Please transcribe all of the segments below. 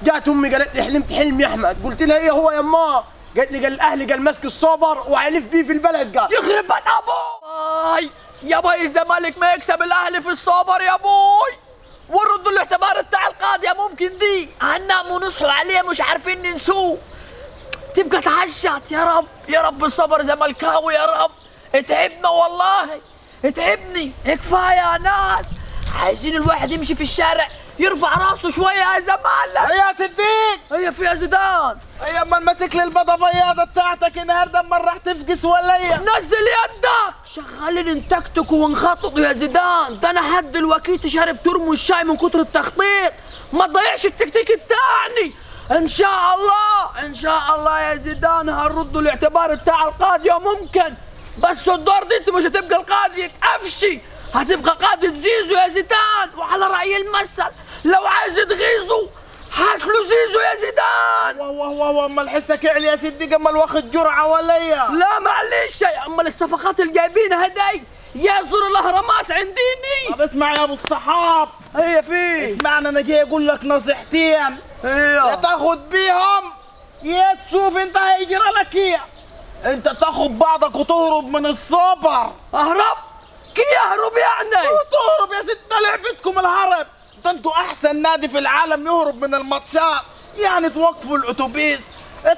جات امي قالت لي حلمت حلم يا احمد، قلت لها ايه هو يا ما؟ قالت لي قال الاهلي قال ماسك السوبر وهيلف بيه في البلد. قال يخرب بيت ابوي يا باي، الزمالك ما يكسب الاهلي في السوبر يا بوي. وردوا الاعتبار بتاع القاضية ممكن دي هننام ونصحوا عليه مش عارفين ننسوه. تبقى تعشت يا رب يا رب الصبر زملكاوي يا رب. اتعبنا والله اتعبني، كفاية يا ناس. عايزين الواحد يمشي في الشارع يرفع راسه شوية يا زمالك. يا صديق هي في يا زيدان، هي اما ماسك لي البيضة بياضه بتاعتك النهارده، اما راح تفقس ولا ايه؟ نزل يدك. شغالين نتكتك ونخطط يا زيدان. ده انا حد الوكيت شارب ترمس الشاي من كتر التخطيط. ما تضيعش التكتيك التاني. ان شاء الله ان شاء الله يا زيدان هنردوا الاعتبار بتاع القاضية ممكن، بس الدور دي انت مش هتبقى القاضية قفشي، هتبقى قاضية زيزو يا زيدان. وعلى رأي المثل لو عايز تغيظه هاكله زيزو يا زيدان. واه واه واه، اما الحسك عالي يا صديق، اما واخد جرعة ولا ايه؟ لا معلش يا اما الصفقات اللي جايبينها هدي يزور الاهرامات عنديني. طب اسمع يا ابو الصحاب، هي في اسمعنا، انا جاي اقول لك نصيحتين يا هي تاخد بيهم يا تشوف انت هيجرى لك ايه. انت تاخد بعضك وتهرب من السوبر. اهرب؟ كي اهرب يعني؟ وتهرب يا ست، ده لعبتكم الهرب. ده انتوا احسن نادي في العالم يهرب من الماتشات. يعني توقفوا الاتوبيس،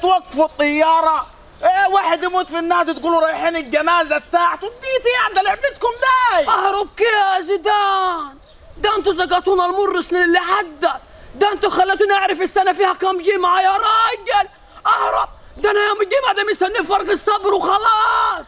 توقفوا الطيارة، ايه واحد يموت في النادي تقولوا رايحين الجنازة بتاعته، دي يعني ده لعبتكم ده. اهرب كي يا زيدان؟ ده انتوا زقطونا المر السنين اللي عدت، ده انتوا خلتوني اعرف السنة فيها كم جمعه يا راجل. اهرب؟ ده انا يوم الجمعة ده مستني فرق الصبر وخلاص.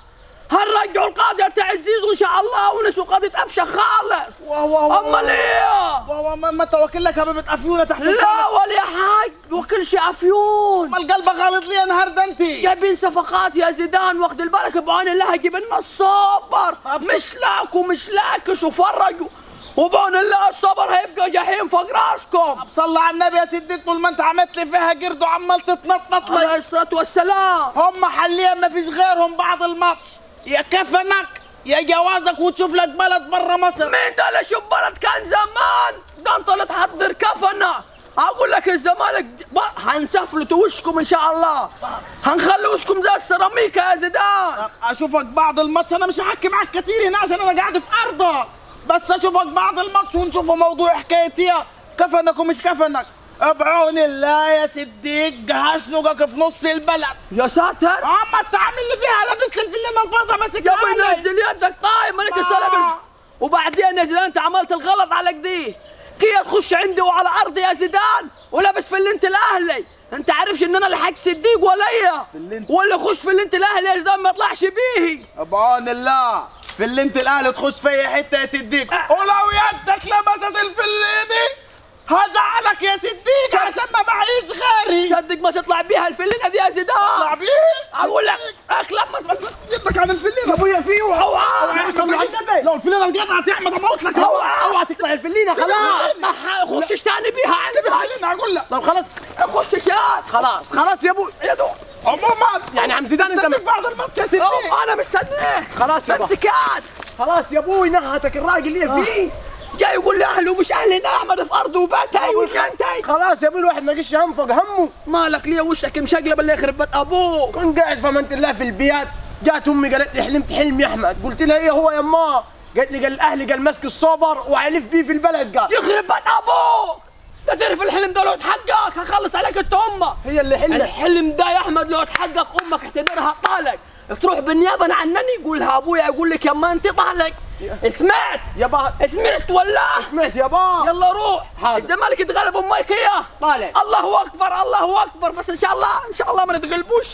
هنرجعوا القاضية بتاع زيزو ان شاء الله ونسوا قضية قفشه خالص. واه واه واه. امال ايه؟ واه واه، ما انت واكل لك هبه افيونه تحت لا لسانك. ولا يا حاج وكل شيء افيون. امال قلبك غلط ليه النهارده انت؟ جايبين صفقات يا زيدان، واخد بالك بعون الله هجيب لنا الصبر. مش لاك ومش لاكش وفرجوا، وبعون الله الصبر هيبقى جحيم فوق راسكم. طب صلى على النبي يا صديق، طول ما انت عملت لي فيها قرد وعمال تتنطط لي. عليه الصلاة والسلام. هم حاليا ما فيش غيرهم بعد الماتش، يا كفنك يا جوازك وتشوف لك بلد بره مصر. مين ده اللي شوف بلد كان زمان؟ ده انت اللي تحضر كفنه. اقول لك الزمالك هنسفلت وشكم ان شاء الله، هنخلي وشكم زي السيراميكا يا زيدان. طب اشوفك بعد الماتش، انا مش هحكي معاك كتير هنا عشان انا قاعد في ارضك، بس اشوفك بعد الماتش ونشوفوا موضوع حكايتي كفنك ومش كفنك. بعون الله يا صديق هشنقك في نص البلد. يا ساتر، اما انت عامل لي فيها لابس لي الفلينه البيضاء ماسك يا ابوي نزل يدك. طيب مالك السلام. وبعدين يا زيدان انت عملت الغلط على كدية، كي تخش عندي وعلى ارضي يا زيدان ولابس فلنت الاهلي. انت عارفش ان انا الحاج صديق ولا ايه؟ واللي يخش فلنت الاهلي يا زيدان ما يطلعش بيه. بعون الله فلنت الاهلي تخش في اي حتة يا صديق، ولو يدك لمست الفليني هزعلك يا صديق عشان ما معيش غيري. صدق ما تطلع بيها الفلينه دي يا زيدان. اطلع بيه؟ اقول لك اخلع ما يدك عن الفلينه. ابويا فيه اوعى صلى على النبي. لو الفلينه اتقطعت يا احمد اموت لك. اوعى تقطع الفلينه خلاص. ما خشش تاني بيها سيب عندك. الفلينه هقول لك. طب خلاص خشش يا خلاص خلاص يا ابوي يا دو. عموما يعني عم زيدان انت مستنيك بعد الماتش يا صديق. انا مستنيك. خلاص يابا. امسك ياد. خلاص يا ابوي نهتك الراجل اللي فيه جاي يقول لي اهله ومش اهلي احمد في ارضه وبيتي وجنتي. خلاص يا ابوي الواحد ما يقش هم فوق همه. مالك ليه وشك مشقلب اللي يخرب بيت ابوك؟ كنت قاعد في امانه الله في البيت، جات امي قالت لي حلمت حلم يا احمد، قلت لها ايه هو يا ما؟ قالت لي قال الاهلي قال ماسك السوبر وهيلف بيه في البلد. قال يخرب بيت ابوك، ده تعرف الحلم ده لو اتحقق هخلص عليك انت امك. هي اللي حلمت الحلم ده يا احمد لو اتحقق امك اعتبرها طالق، تروح بالنيابة عنني يقولها ابويا يقول لك يا ما انت طالق. سمعت يابا؟ سمعت ولا؟ سمعت يابا. يلا روح. حاضر. الزمالك يتغلب امك اياه. طالع. الله اكبر الله اكبر، بس ان شاء الله ان شاء الله ما نتغلبوش.